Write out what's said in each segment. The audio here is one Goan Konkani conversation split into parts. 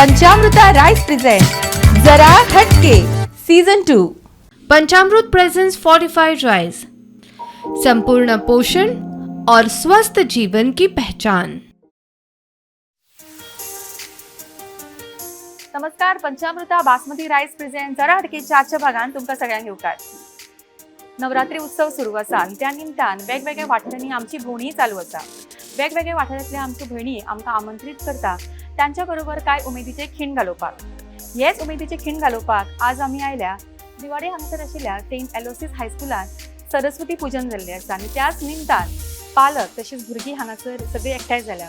Panchamruta rice present Jara Hatke season 2. Panchamrut presents fortified rice, संपूर्ण पोषण और स्वस्थ जीवन की पहचान। नमस्कार, पंचामृता बासमती राईस प्रेझेंट जरा हटकेच्या आजच्या भागान तुमकां सगळ्यांक येवकार। नवरात्री उत्सव सुरू आसा आनी त्या निमतान वेगवेगळ्या वाठारांनी आमची भोंवणी चालू आसा। वेगवेगळ्या वाठारांतल्या आमच्यो भयणी आमकां आमंत्रीत करता तांच्या बरोबर कांय उमेदीचे खीण घालोवपाक। हेच उमेदीचे खीण घालोवपाक आज आमी आयल्या दिवाडे हांगासर आशिल्ल्या सेंट एलोसीस हायस्कुलान सरस्वती पूजन जाल्लें आसा आनी त्याच निमतान पालक तशीच भुरगीं हांगासर सगळीं एकठांय जाल्या।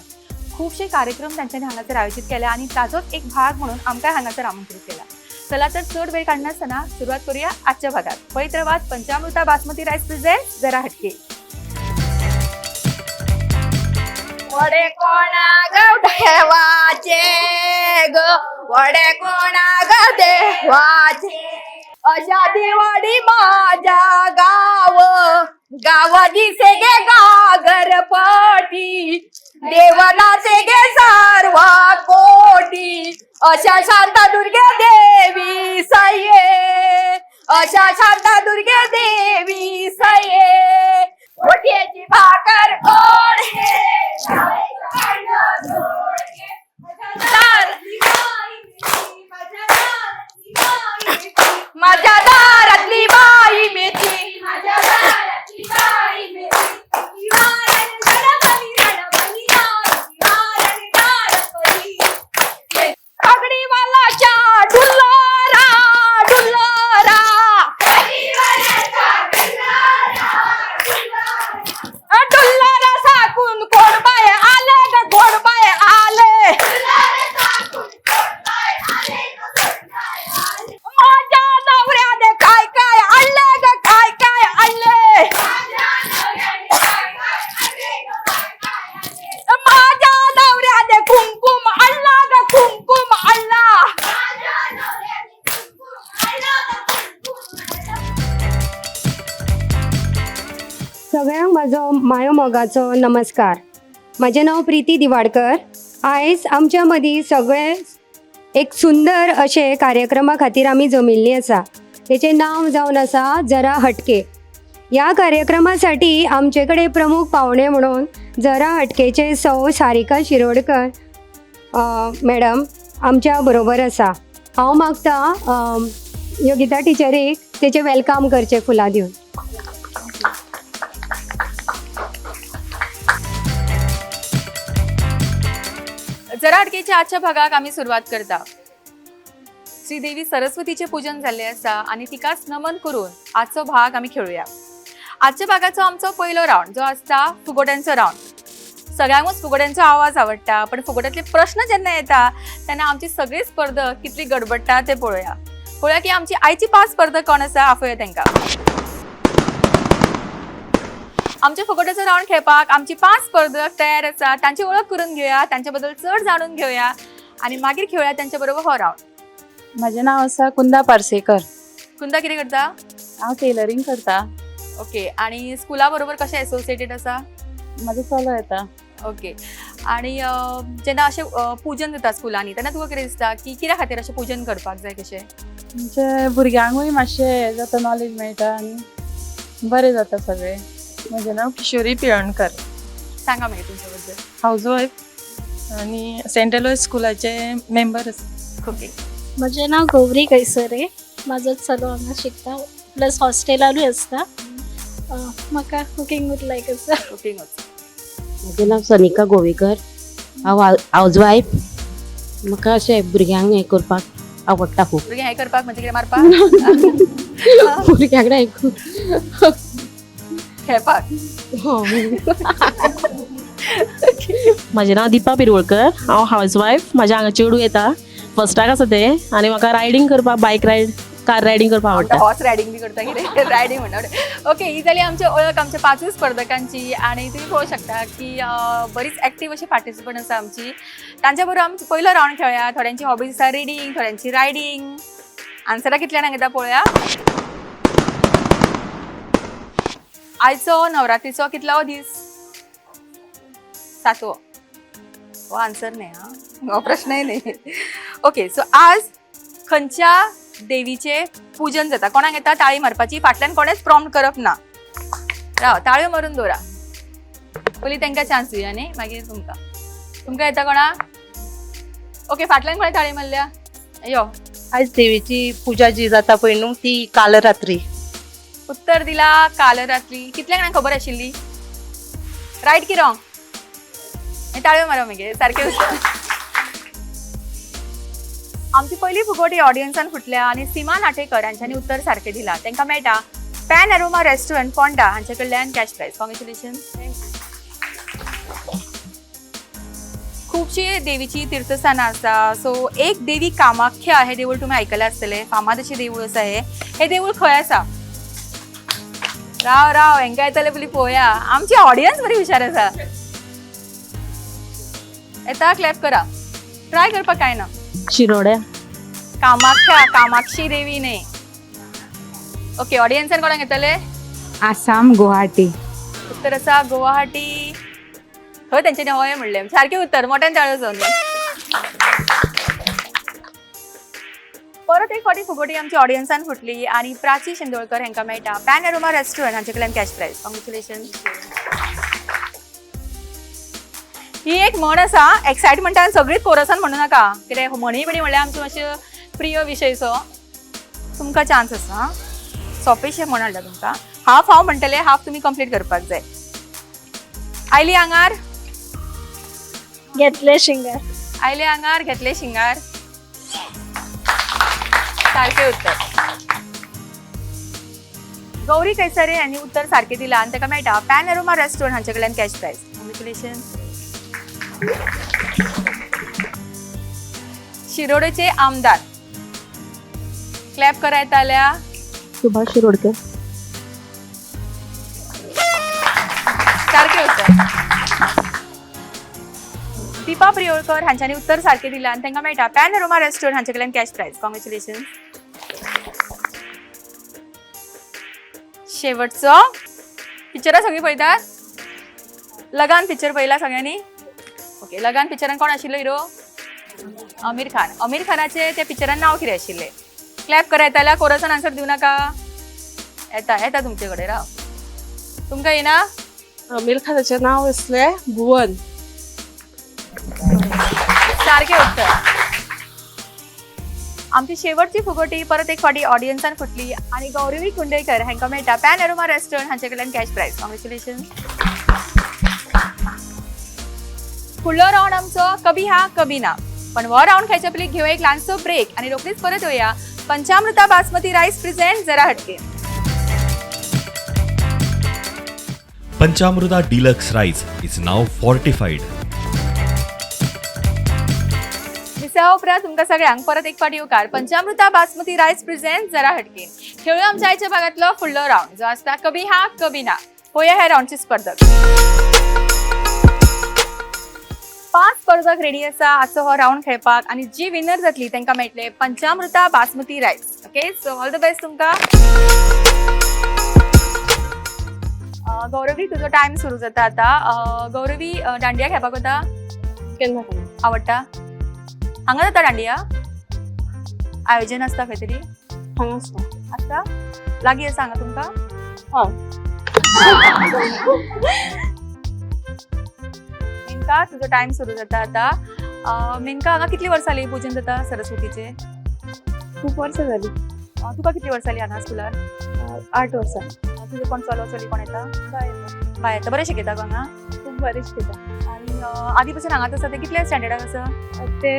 खुबशे कार्यक्रम तांच्यांनी हांगासर आयोजीत केल्या आनी ताजोच एक भाग म्हणून आमकां हांगासर आमंत्रीत केला। चला तर चड वेळ काडनासतना सुरवात करूया आजच्या भागात। पळयत रावात पंचामृता बासमती राईस प्रेझेंट जरा हटके। वडे कोणा ग देवाचे ग, वडे कोणा ग देवाचे, अशा दिवाळी माझ्या गाव गाव दिसे गे गागरपटी, देवनाचे गे सर्व कोटी, अशा शांता दुर्गे देवी सये, अशा शांता दुर्गे देवी सये, मोठ्याची भाकर गोड, माझ्या दारातली बाई मेथी, माझ्या दारातली बाई मेथी, पगडीवालाच्या डुल्लारा डुल्लारा, डुल्लारा साकून कोणबाय आले ग, कोणबाय आले, माझ्या नवऱ्याने काय काय आणले ग, काय काय आणले, माझ्या नवऱ्याने कुंकुम आणला ग, कुंकुम आणला। सगळ्यांक म्हाजो मायो मोगाचो नमस्कार। म्हाजें नांव प्रिती दिवाडकर। आयज आमच्या मदीं सगळे एक सुंदर अशे कार्यक्रमा खातीर आमी जमिल्लीं आसा। तेचें नांव जावन आसा जरा हटके। ह्या कार्यक्रमासाठी आमचे कडेन प्रमुख पावणे म्हणून जरा हटकेचे सौ सारिका शिरोडकर मॅडम आमच्या बरोबर आसा। हांव मागता योगिता टिचरीक तेचें welcome करचें फुलां दिवन। जरा हटकेच्या आजच्या भागाक आमी सुरवात करता। श्रीदेवी सरस्वतीचे पूजन जाल्लें आसा आनी तिकाच नमन करून आजचो भाग आमी खेळुया। आजच्या भागाचो आमचो पयलो रावंड जो आसता फुगोट्यांचो रावंड। सगळ्यांकूच फुगोट्यांचो आवाज आवडटा, पण फुगोट्यांतले प्रश्न जेन्ना येता तेन्ना आमची सगळी स्पर्धक कितली गडबडटा ते पळोवया। पळोवया की आमची आयची 5 स्पर्धक कोण आसा, आफोवया तांकां। आमच्या फुगोट्याचो रावंड खेळपाक आमची 5 स्पर्धक तयार आसा। तांची वळख करून घेवया, तांचे बद्दल चड जाणून घेवया आनी मागीर खेळुया तांचे बरोबर हो रावंड। म्हजें नांव आसा कुंदा पार्सेकर। कुंदा कितें करता? हांव टेलरींग करता। ओके, आनी स्कुला बरोबर कशें एसोसिएटेड आसा? म्हजो चलो येता। ओके, आनी जेन्ना अशें पूजन जाता स्कुलांनी तेन्ना तुका कितें दिसता की कित्या खातीर अशें पूजन करपाक जाय कशें? म्हणजे भुरग्यांकूय मातशें हें जाता, नॉलेज मेळटा आनी बरें जाता सगळें। म्हजें नांव किशोरी पिळणकर। सांगा मागीर तुमच्या बद्दल। हावज वायफ आनी सेंट एलॉयज स्कुलाचे मेंबर आसा। ओके, म्हजें नांव गौरी कैसरे। म्हाजो चलो हांगा शिकता, प्लस हॉस्टेलानूय आसता। म्हाका कुकींगूच लायक आसा। कुकींगूच। म्हजें नांव सनिका गोवेकर। हांव हावज वायफ। म्हाका अशें भुरग्यांक हें करपाक आवडटा खूब। भुरग्यांक हें करपाक म्हणजे कितें मारपाक? भुरग्यांक हें खेळपाक। म्हजें नांव दीपा पिरवळकर। हांव हावज वायफ। म्हाज्या हांगा चेडूं येता, फर्स्टाक आसा तें, आनी म्हाका रायडींग करपाक, बायक रायड, कार रायडींग करपाक आवडटा। हॉर्स रायडींग बी करता कितें? रायडींग म्हणटा। ओके, ही जाली आमची वळख आमच्या 5 स्पर्धकांची आनी तुमी पळोवंक शकता की बरीच एक्टीव अशी पार्टिसिपंट आसा आमची। तांच्या बरोबर आमी पयलो रावंड खेळया। थोड्यांची हॉबीज आसा रिडींग, थोड्यांची रायडींग। आन्सरां कितल्यान येता पळोवया। आयचो नवरात्रीचो कितलो दीस? 7वो। हो आन्सर न्ही, हा हो प्रश्नय न्ही। ओके, सो आज खंयच्या देवीचे पूजन जाता? कोणाक येता ताळी मारपाची? फाटल्यान कोणेच प्रॉम्प्ट करप ना. राव, ताळयो मारून दवरा. पयलीं तांकां चान्स दिवया न्ही, मागीर तुमकां. तुमकां येता कोणाक? ओके, फाटल्यान कोणें ताळी मारल्या? यो. आयज देवीची पूजा जी जाता पळय न्हू ती कालरात्री. उत्तर दिला कालरात्री. कितल्या जाणांक खबर आशिल्ली? रायट की रॉंग? ताळयो मारा मागीर सारकें उत्तर. आमची पयली फुगोटी ऑडियन्सान फुटल्या आनी सीमा नाटेकर हांच्यांनी उत्तर सारकें दिलां. तांकां मेळटा पॅन अरोमा रेस्टॉरंट पोंडा हांचे कडल्यान कॅश प्रायज. कॉंग्रेच्युलेशन. खुबशी देवीची तीर्थस्थानां आसा. सो एक देवी कामाख्या हे देवूळ तुमी आयकलां आसतलें, फामाद अशें देवूळ आसा. हे हे देवूळ खंय आसा? राव राव, हेंकां येतलें पयलीं पळोवया. आमची ऑडियन्स बरी हुशार आसा. येता? क्लॅप करा. ट्राय करपाक कांय ना. शिरोड्या. कामाख्या, कामाक्षी देवी न्ही. ओके, ऑडियन्सान कोणाक येतले? आसाम, गुवाहाटी. उत्तर आसा गुवाहाटी. खंय तेंच्यांनी हय म्हणलें. सारकें उत्तर. मोठ्यान ताळयो जावन. परत एक फावटी फुगोटी आमची ऑडियन्सान फुटली आनी प्राची शेंदोळकर हांकां मेळटा पॅन अरोमा रेस्टॉरंट हांचे कडल्यान कॅश प्रायज. कॉंग्रेच्युलेशन. ही एक म्हण आसा. एक्सायटमेंटान सगळीच कोरसान म्हणू नाका. कितें म्हणी बिणी म्हणल्यार आमचो मातशें प्रिय विशय सो. तुमकां चान्स आसा. सोंपेशें म्हण हाडला तुमकां. हाफ हांव म्हणटलें, हाफ तुमी कंप्लीट करपाक जाय. आयली आंगार घेतले शिंगार. आयले आंगार घेतले शिंगार. सारकें उत्तर. गौरी कैसरे यांनी उत्तर सारकें दिलां आनी ताका मेळटा पॅन अरोमा रेस्टॉरंट हांचे कडल्यान कॅश प्रायज. कॉंग्रेच्युलेशन. शिरोडेचे आमदार. क्लॅप करा येताल्या. सुभाष शिरोडकर. सारकें उत्तर. दीपा प्रियोळकर हांच्यांनी उत्तर सारकें दिलां आनी तांकां मेळटा पॅन अरोमा रेस्टॉरंट हांचे कडल्यान कॅश प्रायज. कॉंग्रेच्युलेशन. शेवटचो. पिक्चरां सगळीं पळयतात? लगान पिक्चर पळयला सगळ्यांनी? ओके, लगान पिक्चरान कोण आशिल्लो हिरो? आमिर खान. आमिर खानाचे त्या पिक्चरान नांव कितें आशिल्लें? क्लॅप करा येताल्या. कोरसान आन्सर दिवं नाका. येता येता तुमचे कडेन. राव, तुमकां येना? आमिर खानाचें नांव आसलें भुवन. सारकें उत्तर. आमची शेवटची फुगोटी परत एक फावटी ऑडियन्सान फुटली आनी गौरवी कुंडेकर हांकां मेळटा पॅन अरोमा रेस्टॉरंट हांचे कडल्यान कॅश प्रायज. कॉंग्रेच्युलेशन. फुडलो रावंड आमचो कभी हा कभी ना. पण हो रावंड खेळच्या पयलीं घेवया एक ल्हानसो ब्रेक आनी रोखडीच परत येवया. पंचामृता बासमती रायस प्रेझेंट जरा हटके. Panchamruta Deluxe Rice is now fortified. विसवा उपरांत तुमकां सगळ्यांक परत एक फावट येवकार. पंचामृता बासमती रायस प्रेझेंट जरा हटके. खेळूया आमच्या आयच्या भागातलो फुडलो रावंड जो आसता कभी हा कभी ना. पळोवया ह्या रावंडची स्पर्धक. 5 स्पर्धक रेडी आसा आजचो हो रावंड खेळपाक आनी जी विनर जातली तांकां मेळटले पंचामृता basmati rice. Okay, so all the best तुमकां. गौरवी, तुजो टायम सुरू जाता आता. गौरवी, दांडिया खेळपाक वता? केन्ना केन्ना. आवडटा? हांगा जाता दांडिया? आयोजन आसता खंय तरी? हांगा आसता. आसता? लागीं आसा हांगा तुमकां? हय. मेनका, तुजो टायम सुरू जाता आता. मेनका, हांगा कितली वर्सां जाली पुजन जाता सरस्वतीचें? खूब वर्सां जाली. तुका कितली वर्सां जाली हांगा स्कुलार? 8 वर्सां. तुजो कोण चलो चली कोण येता? बाय येता. बरें शिकयता गो हांगा? खूब बरें शिकयता. आनी आदी पासून हांगाच आसा ते? कितल्या स्टँडर्डाक आसा? ते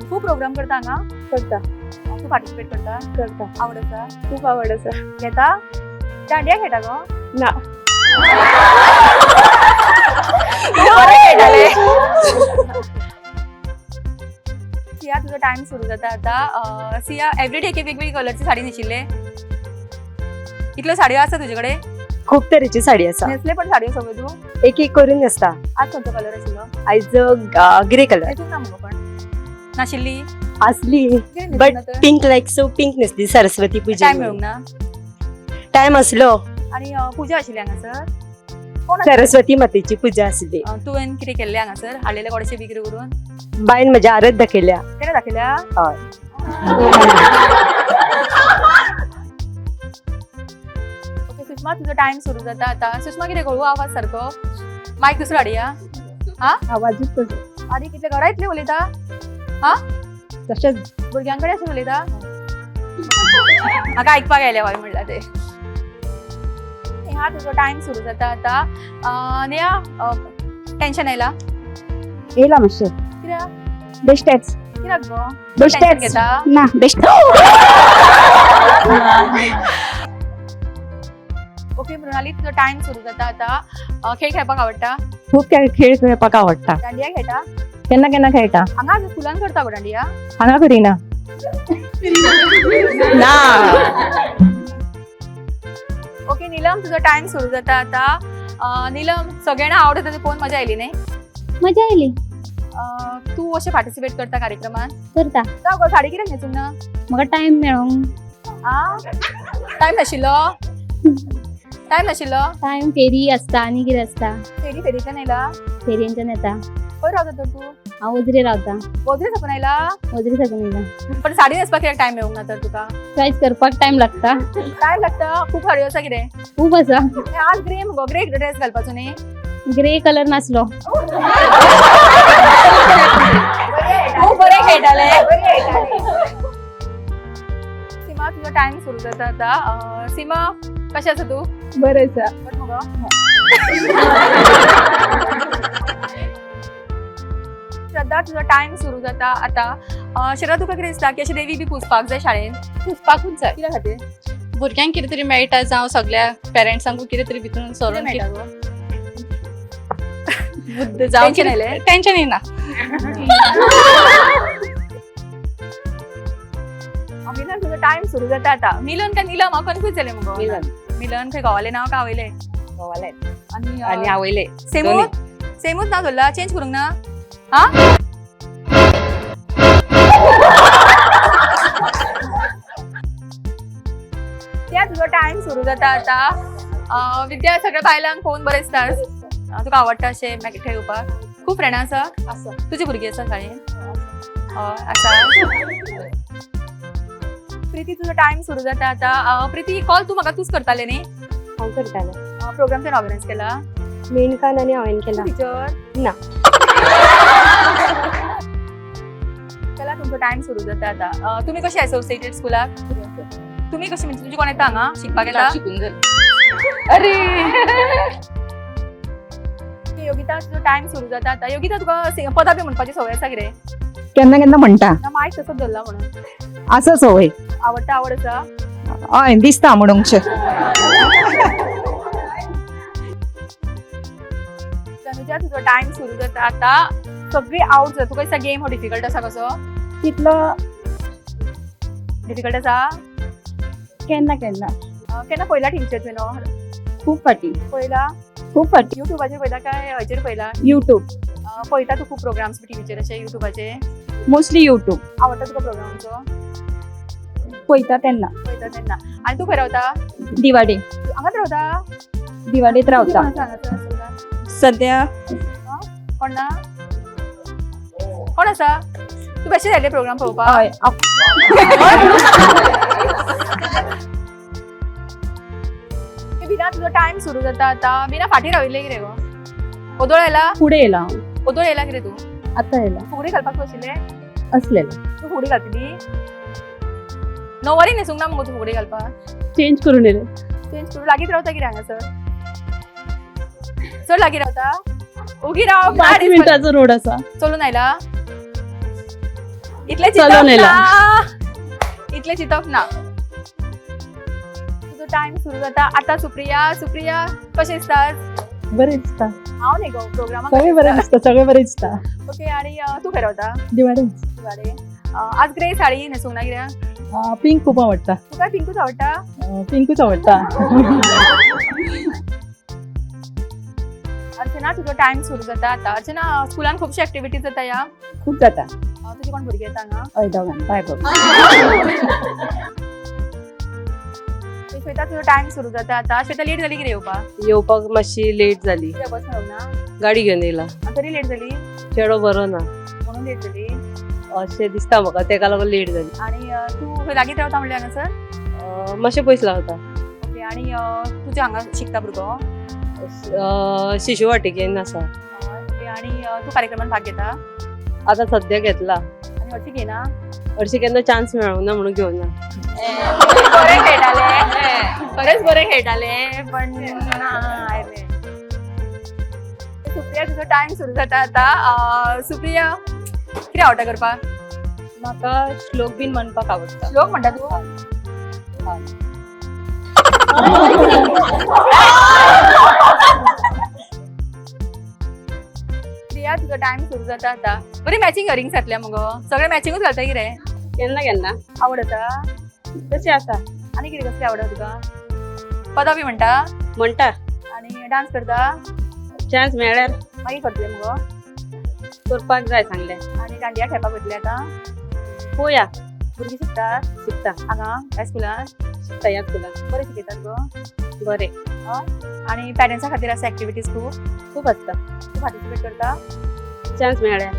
खूब प्रोग्राम करता हांगा? करता. तूं पार्टिसिपेट करता? करता. आवड आसा? खूब आवड आसा. घेता? दांडिया खेळटा गो? ना. बरें खेळटाले. सिया, तुजो टायम सुरू जाता आता. सिया, एवरीडे एक वेगवेगळी कलरची साडी न्हेशिल्ले? कितल्यो साडयो आसा तुजे कडेन? खूब तरेची साडी आसा. न्हेसले पण साडयो सगळ्यो तूं? एक एक करून न्हेसता. आज खंयचो कलर आशिल्लो? आयज ग्रे कलर. न्हेसूंक ना मुगो पण नाशिल्ली? आसली, but pink like, so pink न्हेसली सरस्वती पूजा. टायम मेळूंक ना? टायम आसलो. आनी पूजा आशिल्ली हांगासर? कोण आसलें? सरस्वती मातेची पुजा आसली. तुवें कितें केल्लें हांगासर हाडलेले गोडशें बी कितें करून? बायन म्हज्या आरत दाखयल्या. केन्ना दाखयल्या? हय. ओके सुषमा, तुजो टायम सुरू जाता आतां. सुषमा, कितें गो आवाज सारको? मायक दुसरो हाडया. हा, आवाजूच तसो. आनी कितले घरा इतले उलयता? हा, तशेंच. भुरग्यां कडेन अशें उलयता? म्हाका आयकपाक आयलें हय म्हणल्यार तें. नेहा, तुजो टायम सुरू जाता आतां. नेहा, टेन्शन आयला? येयला मातशें. कित्याक? बेश्टेच. कित्याक गो? बेश्टेच. घेता? ना, बेश्टे. ओके मृणाली, तुजो टायम सुरू जाता आतां. खेळ खेळपाक आवडटा? खूब खेळ खेळपाक आवडटा. दांडिया खेळटा? केन्ना केन्ना खेळटा. हांगा स्कुलान करता गो दांडिया? हांगा करिना ना. ओके नीलम, तुजो टायम सुरू जाता आतां. नीलम, सगळ्यांना आवडता ते पळोवन मजा आयली न्ही? मजा आयली. तूं अशें पार्टिसिपेट करता कार्यक्रमान? करता. जावं गो, साडी कित्याक न्हेसूंक ना? म्हाका टायम मेळोंक. आ, टायम नाशिल्लो? टायम नाशिल्लो? टायम फेरी आसता आनी कितें आसता. फेरी फेरींतल्यान आयला? फेरयेंच्यान येता. खंय रावता तर तूं? हांव वजरे रावता. वजरे साकून आयला? वजरे साकून येयला. पण साडी न्हेसपाक कित्याक टायम मेळूंक ना तर तुका? चॉयस करपाक टायम लागता. टायम लागता? खूब साडयो आसा कितें? खूब आसा. आज ग्रे मुगो, ग्रे ड्रेस घालपाचो न्ही? ग्रे कलर नासलो. खूब बरें खेळटाले. सीमा, तुजो टायम सुरू जाता आतां. सीमा, कशें आसा तूं? बरें आसा. बरें मुगो? श्रद्धा, तुजो टायम सुरू जाता आतां. श्रद्धा, तुका कितें दिसता की अशें देवी बी पुजपाक जाय शाळेन? पुजपाकूच जाय. कित्या खातीर? भुरग्यांक कितें तरी मेळटा, जावं सगळ्या पेरंट्सांकूय कितें तरी भितून कितें सरून मेळटा गो? बुद्ध जावं. टेन्शन आयलें? टेन्शन येना. मिलन, तुजो टायम सुरू जाता आतां. मिलन काय निलम? हांव कन्फ्यूज जालें मुगो. मिलन. मिलन खंय, घोवालें नांव काय आवयलें? घोवालें. आनी आनी आवयलें. सेमूच सेमूच नांव दवरला? चेंज करूंक ना? हा, त्या तुजो टायम सुरू जाता आतां. विद्या, सगळ्या बायलांक पळोवन बरें दिसता. तुका आवडटा अशें मागीर थंय येवपाक? खूब फ्रेंडां आसा? आसा. तुजी भुरगीं आसा शाळेन? हय आसा. प्रिती, तुजो टायम सुरू जाता आतां. प्रिती, कॉल तूं म्हाका तूच करतालें न्ही? हांव करतालें. प्रोग्राम तुवें ऑर्गनायज केला? मेनकान आनी हांवें केला. टिचर? ना. चला, तुमचो टायम सुरू जाता आतां. तुमी कशें एसोसिएटेड स्कुलाक? तुमी कशें म्हणजे तुजी कोण येता हांगा शिकपाक येता? शिकून जालें. अरे. योगिता, तुजो टायम सुरू जाता आतां. योगिता, तुका पदां बी म्हणपाची संवय आसा कितें? केन्ना केन्ना म्हणटा. ना, मायक तसोच धरला म्हणून. आसा संवय. आवडटा, आवड आसा? हय, दिसता म्हणूंकशें. तनुजा, तुजो टायम सुरू जाता आतां. सगळी आवट जाता. तुका दिसता गेम हो डिफिकल्ट आसा कसो? तितलो डिफिकल्ट आसा? केन्ना केन्ना. केन्ना पळयला टिचर तुवें हो? खूब फाटी. पळयला? खूब फाटी. युट्यूबाचेर पळयला काय हेचेर पळयला? युट्यूब. पळयता तूं खूब प्रोग्राम्स टिवीचेर अशे युट्यूबाचेर? Mostly YouTube. आवडटा तुका प्रोग्रामाचो? पळयता तेन्ना. पळयता तेन्ना. आनी तूं खंय रावता? दिवाडे. हांगाच रावता? दिवाडेत रावता. कोण आसा हांगासर स्कुलान? सद्या कोण ना? कोण आसा? तूं कशें जालें प्रोग्राम पळोवपाक? हय. बिना, तुजो टायम सुरू जाता आतां. बिना, फाटीं राविल्लें कितें गो? ओदोळ आयला? फुडें येयला. ओदोळ येयला कितें तूं? आतां येयला. फुगडी घालपाक तूं आशिल्लें? आसलेलें. तूं फुगडी घातली? णववारी न्हेसूंक ना मुगो तूं फुगडी घालपाक? चेंज करून येयलें. चेंज करून लागींच रावता कितें हांगासर? चड लागीं रावता? ओगी राव. 5 मिनटाचो रोड आसा. चलून आयला? इतलें चिंतप चलून आयला. ना, इतलें चिंतप ना. तुजो टायम सुरू जाता आतां. सुप्रिया, सुप्रिया, कशें दिसता? बरें दिसता. हांव न्ही गो प्रोग्रामाक. सगळें बरें दिसता, सगळें बरें दिसता. ओके, आनी तूं खंय रावता? दिवाडे. दिवाडे. आज ग्रे साडी न्हेसूंक ना कित्याक? पिंक खूब आवडटा. तुका पिंकूच आवडटा? पिंकूच आवडटा. अर्चना, तुजो टायम सुरू जाता आतां. अर्चना, स्कुलान खुबशे एक्टिविटीज जाता ह्या? खूब जाता. तुजी कोण भुरगीं येता हांगा? हय, दोगां बाय बाय. श्वेता तुजो टायम सुरू जाता आतां. श्वेता लेट जाली कितें येवपाक? येवपाक मातशी लेट जाली. कित्याक बस मेळूंक ना? गाडी घेवन येयला. तरी लेट जाली? चेडो बरो ना म्हणून लेट जाली अशें दिसता म्हाका, तेका लागून लेट जाली. आणि तूं खंय लागींच रावता म्हणलें हांगासर? मातशें पयस रावता. ओके. आनी तुजें हांगा शिकता भुरगो? शिशु वाटिकेन आसा. ओके. आनी तूं कार्यक्रमान भाग घेता? आतां सद्या घेतला. आनी हरशीं घेना? हरशीं केन्ना चान्स मेळूंक ना म्हणून घेवना. बरें खेळटालें, खरेंच बरें खेळटालें, पण ना आयलें. सुप्रिया तुजो टायम सुरू जाता आतां. सुप्रिया कितें आवडटा करपाक? म्हाका श्लोक बीन म्हणपाक आवडटा. श्लोक म्हणटा तूं? प्रिया तुजो टायम सुरू जाता आतां. बरी मॅचिंग इयरिंग्स घातल्या मुगो, सगळें मॅचिंगूच घालता कितें? केन्ना केन्ना आवड आसा? तशें आसा. आनी कितें कसली आवड आसा तुका? पदां बी म्हणटा? म्हणटा. आनी डान्स करता? चान्स मेळ्ळ्यार मागीर करतलें मुगो? करपाक जाय सांगलें. आनी दांडिया खेळपाक वयतलें आतां? पळोवया. भुरगीं शिकतात? शिकता. हांगा ह्या स्कुलान? शिकता ह्या स्कुलान. बरें शिकयतात गो? बरें. आनी पॅरंट्सां खातीर आसा एक्टिविटीज खूब? खूब आसता. तूं पार्टिसिपेट करता? चान्स मेळ्ळ्यार.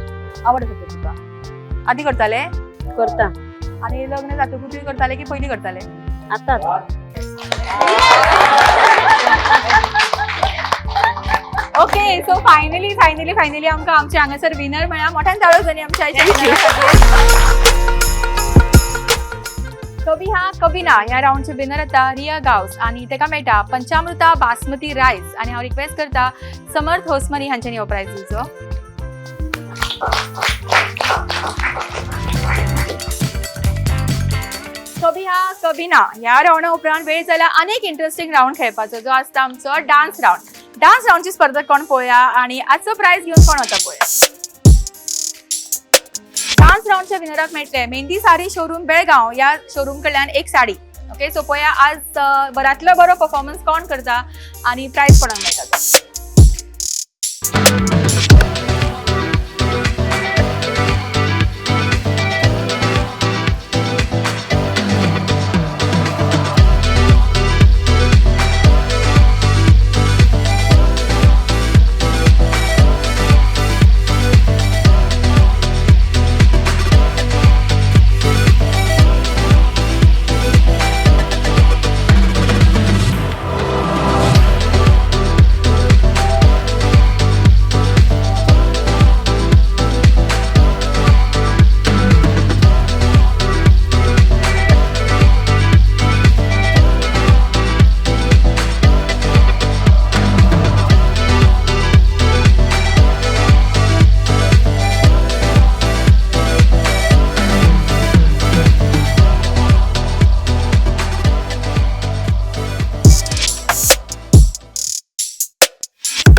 आवड आसा तर तुका? आदी करतालें? करता. आनी लग्न जातकूच करतालें की पयलीं करतालें? आतां. Okay. So finally finally finally आमकां आमचे हांगासर विनर मेळ्ळा. मोठ्यान ताळो जाली आमच्या आयच्या विनरा खातीर. कभी हा कभी ना ह्या रावंडचे विनर आता रिया गावस आनी तेका मेळटा पंचामृता बासमती रायस. आनी हांव रिक्वेस्ट करता समर्थ होसमनी हांच्यांनी हो प्रायज दिवचो. कभी हा कभी ना ह्या रावंडा उपरांत वेळ जाला अनेक इंट्रस्टिंग रावंड खेळपाचो, जो आसता आमचो डान्स रावंड. डान्स रावंडची स्पर्धा कोण पळोवया आनी आजचो प्रायज घेवन कोण वता पळोवया. डान्स रावंडच्या विनराक मेळटले मेहंदी साडी शोरूम बेळगांव ह्या शोरूम कडल्यान एक साडी. ओके. सो पळोवया आज बऱ्यांतलो बरो परफॉर्मन्स कोण करता आनी प्रायज कोणाक मेळटा.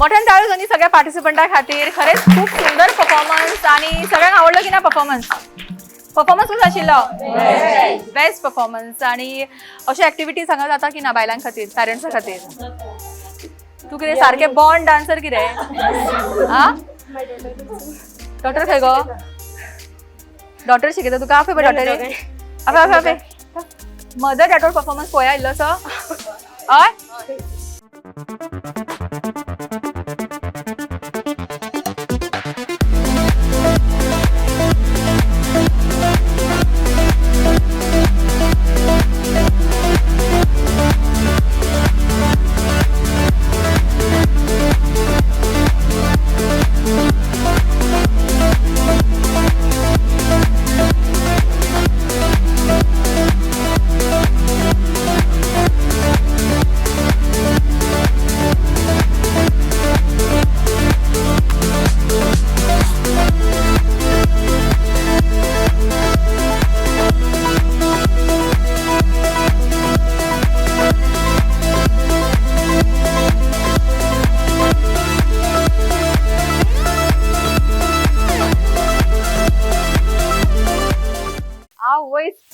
मोठ्यान टाळयो जाली सगळ्या पार्टिसिपंटा खातीर. खरेंच खूब सुंदर परफॉर्मन्स आनी सगळ्यांक आवडलो की ना परफॉर्मन्स? परफॉर्मन्स कसो आशिल्लो? Best performance. आनी अश्यो एक्टिविटीज हांगा जाता की ना बायलां खातीर, पॅरंट्सां खातीर? तूं कितें सारकें बॉर्न डान्सर कितें? आ डॉटर खंय गो? डॉटर शिकयता तुका? आपय डॉटर, आपय आपय आपय. मदर डॉटर परफॉर्मन्स पळोवया इल्लोसो. हय.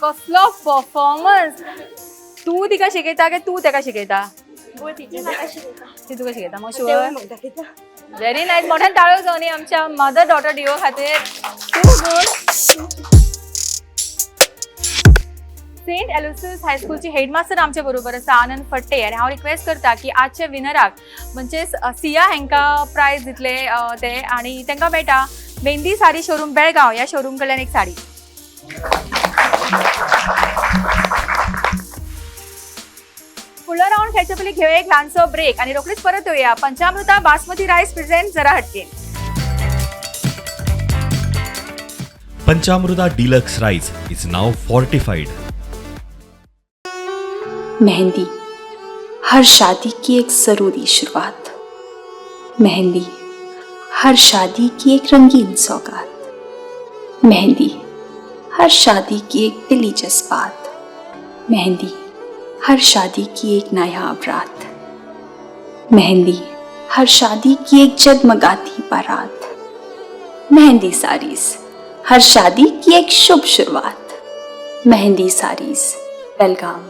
कसलो परफॉर्मन्स! तूं तिका शिकयता काय तूं तेका शिकयता? ती तुका शिकयता. मग शुअर? Very nice. मोठ्यान टाळयो जावनी आमच्या मदर डॉटर डिओ खातीर. Too good. सेंट एलोसियस हायस्कूलची हेडमास्टर आमच्या बरोबर आसा आनंद फट्टे आनी हांव रिक्वेस्ट करता की आजच्या विनराक म्हणजेच सिया हांकां प्रायज दितले ते आनी तांकां मेळटा मेहंदी साडी शोरूम बेळगांव ह्या शोरूम कडल्यान एक साडी. फुडलो रावंड खेळचे पयलीं घेवया एक ल्हानसो ब्रेक आनी रोखडीच परत येवया पंचामृता बासमती रायस प्रेझेंट जरा हटके. Panchamruta deluxe rice is now fortified. Mehndi हर शादी की एक ज़रूरी शुरुआत, मेहंदी हर शादी की एक रंगीन सौगात, मेहंदी हर शादी की एक दिली जज्बात, मेहंदी हर शादी की एक नायाब रात, मेहंदी हर शादी की एक जगमगाती बारात, मेहंदी साड़ीज हर शादी की एक शुभ शुरुआत, Mehndi saris Belgaum.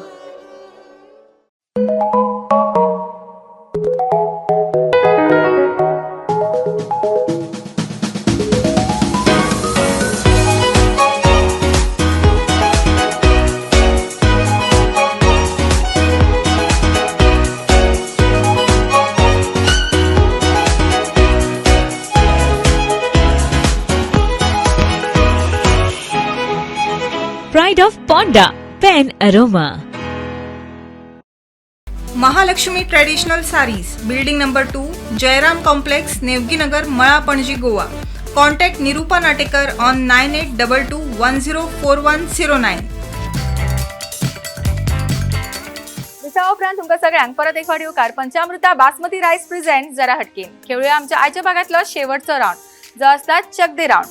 Pride of Ponda, Pen Aroma. Mahalakshmi traditional saris, building number 2, Jairam complex, Nevginagar, Mala Panaji, Goa. Contact Nirupa Natekar on 9822104109. दिसा उपरांत तुमकां सगळ्यांक परत एक फावट येवकार पंचामृता बासमती रायस प्रेझेंट जरा हटके. खेळूया आमच्या आयच्या भागांतलो शेवटचो रावंड जो आसता चक दे रावंड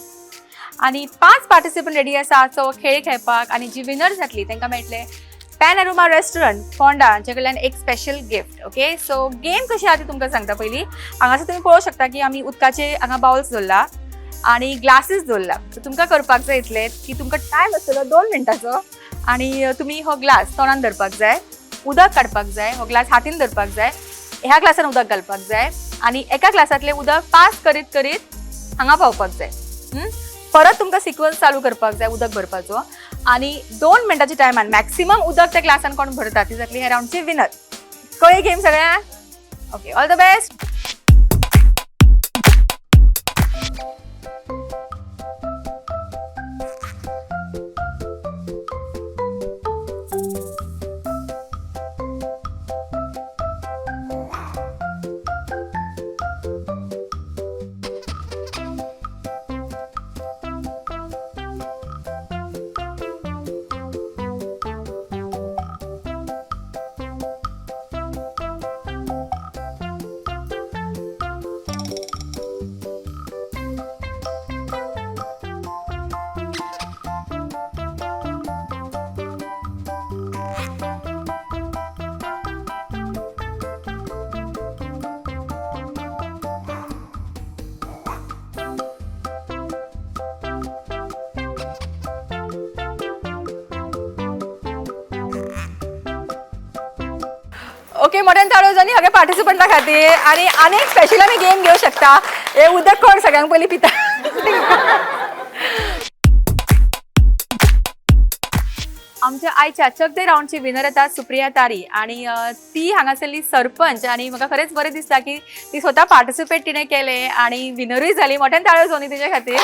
आनी 5 पार्टिसिपंट रेडी आसा आजचो खेळ खेळपाक आनी जी विनर जातली तांकां मेळटले पॅन अरोमा रेस्टॉरंट फोंडा हांचे कडल्यान एक special gift. Okay, so game कशी आहा ती तुमकां सांगता. पयलीं हांगासर तुमी पळोवंक शकता की आमी उदकाचे हांगा बावल्स दवरला आनी ग्लासीस दवरला. सो तुमकां करपाक जाय इतलें की तुमकां टायम आसतलो 2 मिनटाचो आनी तुमी हो ग्लास तोंडान धरपाक जाय, उदक काडपाक जाय, हो ग्लास हातीन धरपाक जाय, ह्या ग्लासान उदक घालपाक जाय आनी एका ग्लासांतलें उदक पास करीत करीत हांगा पावपाक जाय. परत तुमकां सिक्वन्स चालू करपाक जाय उदक भरपाचो आनी 2 मिनटाच्या टायमान मॅक्सिमम उदक त्या ग्लासान कोण भरता ती जातली ह्या रावंडची विनर. कळ्ळी गेम सगळ्यांक? Okay, all the best. Okay, मोठ्यान ताळयो जावनी सगळ्या पार्टिसिपंटा खातीर आनी आनी एक स्पेशल आमी गेम घेवंक शकता. हे उदक कोण सगळ्यांक पयलीं पिता. आमच्या आयच्या चक दे रावंडची विनर येता सुप्रिया तारी आनी ती हांगासरली सरपंच आनी म्हाका खरेंच बरें दिसता की ती स्वता पार्टिसिपेट तिणें केलें आनी विनरूय जाली. मोठ्यान ताळयो जावनी तिचे खातीर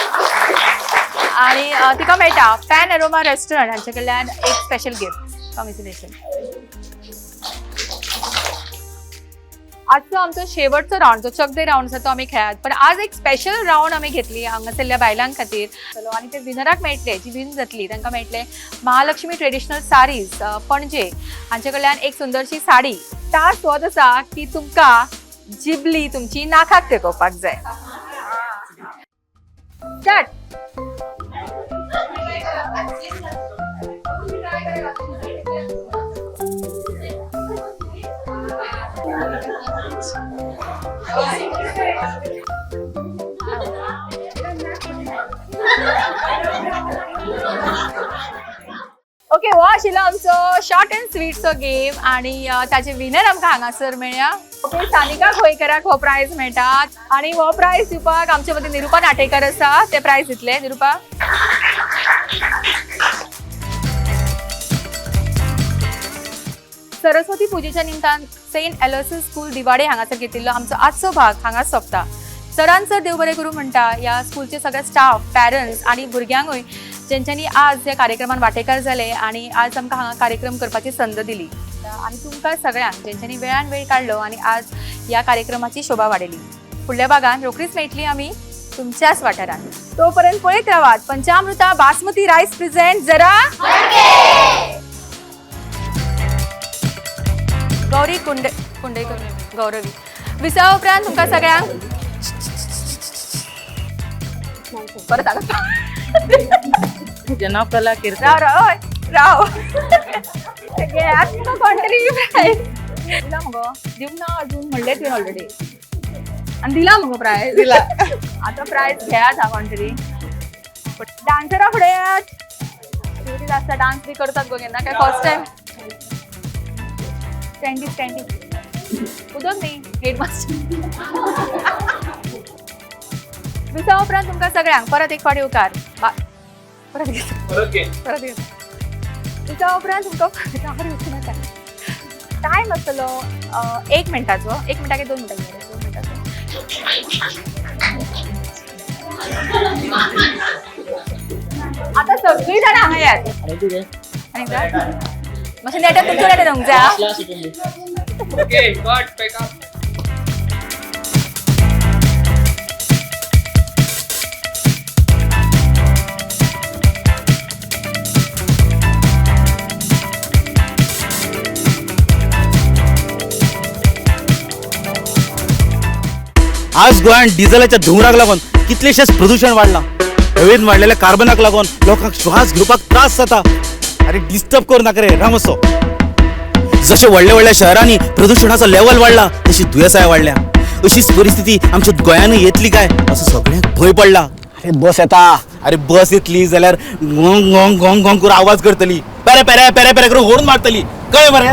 आनी तिका मेळटा पॅन अरोमा रेस्टॉरंट हांचे कडल्यान एक स्पेशल गिफ्ट. कॉंग्रेच्युलेशन. आजचो आमचो शेवटचो रावंड जो चक दे रावंड आसा तो आमी खेळात, पण आज एक स्पेशल रावंड आमी घेतली हांगासरल्या बायलां खातीर आनी ते विनराक मेळटले, जी विन जातली तांकां मेळटले महालक्ष्मी ट्रेडिशनल साडीज पणजे हांचे कडल्यान एक सुंदरशी साडी. टास्क होच आसा की तुमकां जिबली तुमची नाखाक तेकोवपाक जाय. स्टार्ट. ओके, हो आशिल्लो आमचो शॉर्ट अँड स्वीटचो गेम आनी ताचे विनर आमकां हांगासर मेळ्ळ्या. ओके, सानिका गोंयकाराक हो प्रायज मेळटा आनी हो प्रायज दिवपाक आमचे मदीं निरुपा नाटेकर आसा, ते प्रायज दितले. निरुपा. सरस्वती पुजेच्या निमतान सेंट एलोसिस स्कूल दिवाडे हांगासर घेतिल्लो आमचो आजचो भाग हांगा सोंपता. सरान सर देव बरें करूं म्हणटा ह्या स्कूलचे सगळे स्टाफ, पॅरंट्स आनी भुरग्यांकूय जेंच्यांनी आज ह्या कार्यक्रमान वांटेकार जाले आनी आज आमकां हांगा कार्यक्रम करपाची संद दिली. आनी तुमकां सगळ्यांक जेंच्यांनी वेळान वेळ काडलो आनी आज ह्या कार्यक्रमाची शोभा वाडयली. फुडल्या भागान रोखडीच मेळटली आमी तुमच्याच वाठारांत. तोपर्यंत पळयत रावात पंचामृता बासमती रायस प्रेझेंट जरा गौरी कुंडे कुंडेकर गौरवी. विसवा उपरांत तुमकां सगळ्यांक परत आला. म्हजें नांव कला कीर्तन. राव राव हय राव घेयात मुगो कोण तरी प्रायज दिला मुगो. दिवंक ना अजून म्हणलें तुवें ऑलरेडी आनी दिला मुगो प्रायज दिला. आतां प्रायज घेयात हा कोण तरी. डान्सरा फुडें येयात. कितें आसता डान्स बी करतात गो केन्ना काय फर्स्ट टायम. स्टँडी स्टँडी उदक न्ही हेडमास्टर. विसवा उपरांत तुमकां सगळ्यांक परत एक फावट येवकार. परत परत घेता. विसवा उपरांत तुमकां परत टायम आसतलो 1 मिनटाचो. 1 मिनटा काय 2 मिनटां? 2 मिनटाचो. आतां सगळीं जाणां हांगा येयात. आनी मातशें नेटान तुमच्या नेटान येवंक जाय. Okay, got pick up. आज गोंयांत डिझलाच्या धुंवराक लागून कितलेशेच प्रदूषण वाडलां. हवेन वाडलेल्या कार्बनाक लागून लोकांक श्वास घेवपाक त्रास जाता. अरे डिस्टर्ब करू नाका रे रामसो. जशे व्हडल्या व्हडल्या शहरांनी प्रदूषणाचो लेवल वाडला तशी दुयेंसाय वाडल्या. अशीच परिस्थिती आमच्या गोंयानूय येतली काय असो सगळ्यांक भंय पडला. अरे बस येता, अरे बस येतली जाल्यार गोंग गोंग गोंग गोंग करून आवाज करतली, पेरे पेरे पेरे पेरे करून होर्न मारतली. कळ्ळें मरे?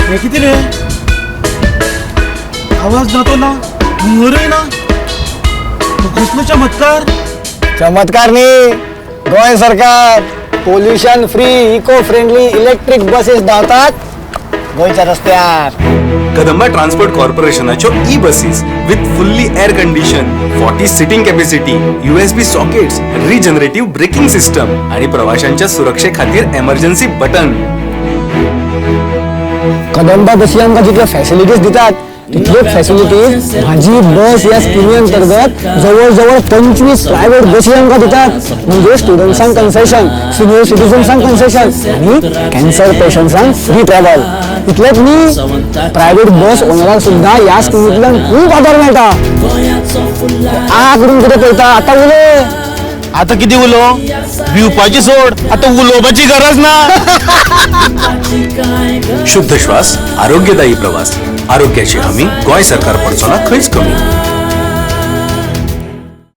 हें कितें रे, आवाज ना तो ना, धुंवरूय ना, कसलो चमत्कार. चमत्कार न्ही, गोंय सरकार pollution free eco friendly electric buses धांवतात गोंयच्या रस्त्यार. कदंबा ट्रान्सपोर्ट कॉर्पोरेशनाच्यो E buses with fully air condition, 40 seating capacity, USB sockets, regenerative braking system आणि प्रवाशांच्या सुरक्षे खातीर एमर्जन्सी बटन. कदंबा बसी आमकां जितल्यो फॅसिलिटीज दितात तितल्योच फॅसिलिटीज म्हाजी बस ह्या स्किमी अंतर्गत जवळ जवळ 25 प्रायव्हेट बसी आमकां दितात. म्हणजे स्टुडंट्सांक कन्सेशन, सिनियर सिटीजन्सांक कन्सेशन आनी कॅन्सर पेशंट्सांक फ्री ट्रॅव्हल. इतलेंच न्ही, प्रायव्हेट बस ओनरांक सुद्दां ह्या स्किमींतल्यान खूब आदार मेळटा. आ करून कितें पळयता आतां उलय. आतां कितें उलो, भिवपाची सोड, आतां उलोवपाची गरज ना. शुद्ध श्वास, आरोग्यदायी प्रवास, आरोग्याची हमी गोंय सरकार पडचो ना खंयच कमी.